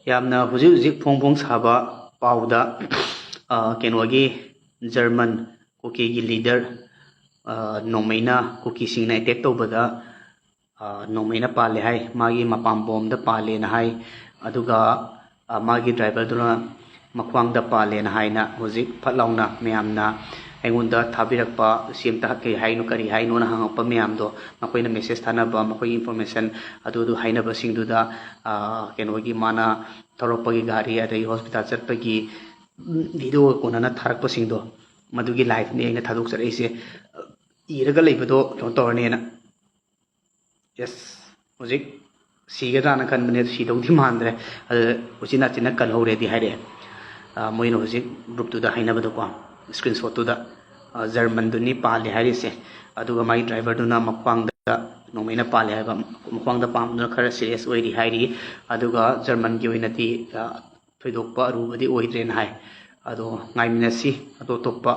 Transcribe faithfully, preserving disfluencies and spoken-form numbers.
ꯌꯥꯝꯅ ꯍꯧꯖꯤꯛ ꯍꯧꯖꯤꯛ ꯐꯣꯡ ꯐꯣꯡ ꯁꯥꯕ ꯄꯥꯎꯗ, ꯑ, ꯀꯩꯅꯣꯒꯤ ꯖꯔꯃꯟ ꯀꯨꯀꯤꯒꯤ ꯂꯤꯗꯔ, ꯑ, ꯅꯣꯡꯃꯩꯅ, ꯀꯨꯀꯤꯁꯤꯡꯅ ꯑꯦꯇꯦꯛ ꯇꯧꯕꯗ, ꯑ, ꯅꯣꯡꯃꯩꯅ ꯄꯥꯜꯂꯦ ꯍꯥꯏ, ꯃꯥꯒꯤ ꯃꯄꯥꯝꯕꯣꯝꯗ ꯄꯥꯜꯂꯦꯅ ꯍꯥꯏ꯫ ꯑꯗꯨꯒ, ꯑ, ꯃꯥꯒꯤ ꯗ꯭ꯔꯥꯏꯚꯔꯗꯨꯅ ꯃꯈ꯭ꯋꯥꯡꯗ ꯄꯥꯜꯂꯦꯅ ꯍꯥꯏꯅ ꯍꯧꯖꯤꯛ ꯐꯠ ꯂꯥꯎꯅ ꯃꯌꯥꯝꯅ ꯑꯩꯉꯣꯟꯗ ꯊꯥꯕꯤꯔꯛꯄ, ꯁꯤ ꯑꯝꯇ ꯀꯩ ꯍꯥꯏꯅꯣ, ꯀꯔꯤ ꯍꯥꯏꯅꯣꯅ ꯍꯪꯉꯛꯄ ꯃꯌꯥꯝꯗꯣ, ꯃꯈꯣꯏꯅ ꯃꯦꯁꯦꯖ ꯊꯥꯅꯕ, ꯃꯈꯣꯏꯒꯤ ꯏꯟꯐꯣꯔꯃꯦꯁꯟ ꯑꯗꯨꯗꯨ ꯍꯥꯏꯅꯕꯁꯤꯡꯗꯨꯗ, ꯑ, ꯀꯩꯅꯣꯒꯤ ꯃꯥꯅ ꯊꯧꯔꯛꯄꯒꯤ ꯒꯥꯔꯤ, ꯑꯗꯒꯤ ꯍꯣꯁꯄꯤꯇꯥꯜ ꯆꯠꯄꯒꯤ, ꯎꯝ, ꯚꯤꯗꯤꯑꯣꯒ ꯀꯣꯟꯅꯅ ꯊꯥꯔꯛꯄꯁꯤꯡꯗꯣ, ꯃꯗꯨꯒꯤ ꯂꯥꯏꯐꯅꯤ ꯑꯩꯅ ꯊꯥꯗꯣꯛꯆꯔꯛꯏꯁꯦ꯫ ꯏꯔꯒ ꯂꯩꯕꯗꯣ ꯀꯩꯅꯣ ꯇꯧꯔꯅꯦꯅ꯫ ꯌꯦꯁ, ꯍꯧꯖꯤꯛ ꯁꯤꯒꯗ꯭ꯔꯥꯅ ꯈꯟꯕꯅꯦ, ꯁꯤꯗꯧꯗꯤ ꯃꯥꯟꯗ꯭ꯔꯦ꯫ ꯑꯗꯨ ꯎꯆꯤꯟ ꯅꯥꯆꯤꯟꯅ ꯀꯜꯍꯧꯔꯦꯗꯤ ꯍꯥꯏꯔꯛꯑꯦ꯫ ꯑ, ꯃꯣꯏꯅ ꯍꯧꯖꯤꯛ ꯒ꯭ꯔꯨꯞꯇꯨꯗ ꯍꯥꯏꯅꯕꯗꯀꯣ, ꯁ꯭ꯀ꯭ꯔꯤꯟꯁꯣꯠꯇꯨꯗ, ꯑ, ꯖꯔꯃꯟꯗꯨꯅꯤ ꯄꯥꯜꯂꯤ ꯍꯥꯏꯔꯤꯁꯦ꯫ ꯑꯗꯨꯒ ꯃꯥꯒꯤ ꯗ꯭ꯔꯥꯏꯚꯔꯗꯨꯅ ꯃꯈ꯭ꯋꯥꯡꯗ ꯅꯣꯡꯃꯩꯅ ꯄꯥꯜꯂꯤ ꯍꯥꯏꯕ, ꯃꯈ꯭ꯋꯥꯡꯗ ꯄꯥꯟꯕꯗꯨꯅ ꯈꯔ ꯁꯤꯔꯤꯌꯁ ꯑꯣꯏꯔꯤ ꯍꯥꯏꯔꯤ꯫ ꯑꯗꯨꯒ ꯖꯔꯃꯟꯒꯤ ꯑꯣꯏꯅꯗꯤ, ꯑ, ꯊꯣꯏꯗꯣꯛꯄ ꯑꯔꯨꯕꯗꯤ ꯑꯣꯏꯗ꯭ꯔꯦꯅ ꯍꯥꯏ꯫ ꯑꯗꯣ ꯉꯥꯏꯃꯤꯟꯅꯁꯤ ꯑꯇꯣꯞ ꯑꯇꯣꯞꯄ